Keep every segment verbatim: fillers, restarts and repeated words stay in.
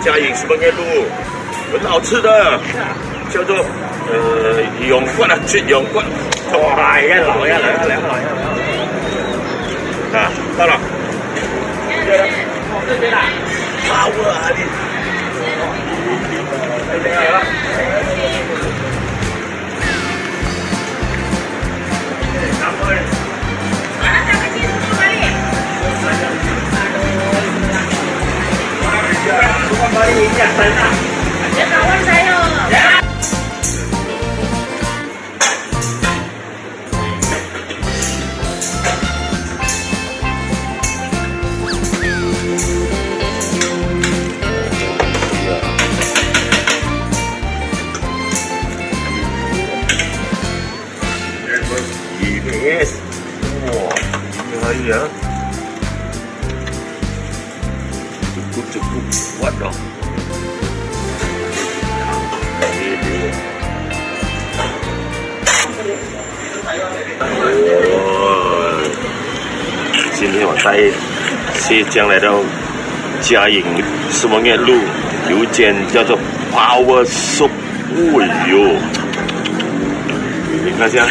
嘉義石門个滷，很好吃的，叫做呃羊骨啊，絕羊骨。哇，要老要老要老要老。啊，到了。好啊，你。Yes，哇，厲害啊！足夠足夠，活咯！哇，今天我帶谢江來到嘉義石門个滷，有一間叫做 Power Soup。 哎喲，你看一下，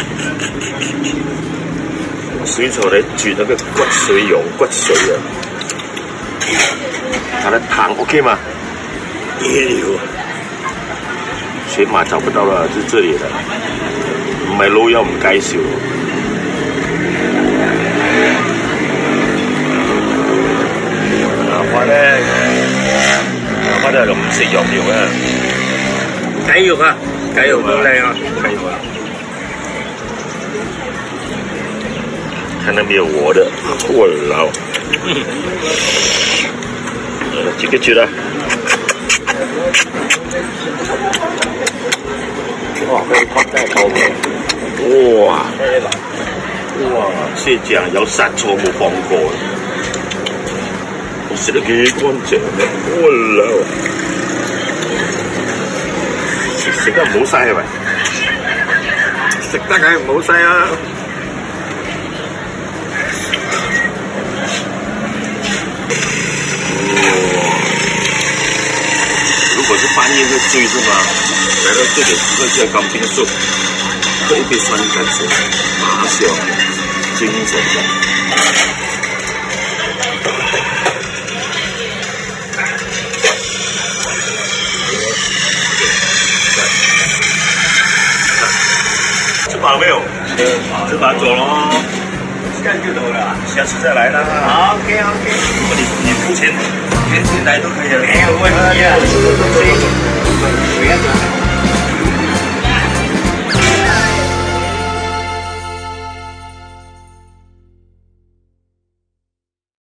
水手來煮那個骨髓，用骨髓啊，它的湯OK嗎？哎喲，全馬找不到了，就這裡了。買路要我們該修。啊，我呢，啊，我呢，用食用用啊。該有啊。 該有問題啊。該有啊。看那邊有活的，我老。呃，這個覺得，哇，被放在後面。哇，哇，這講要殺錯無放過。 食得幾乾淨，哇啦！食得毋好晒係咪？食得梗係毋好晒啊！哇！如果是半夜會醉是嗎？來到這裡喝一下乾冰水，喝一杯酸甘泉，馬上精神的。 吃饱没有？吃饱走咯。这样就走了啊。下次再来啦。好，OK，OK。如果你，你付钱，天天来都可以了。没有问题啊。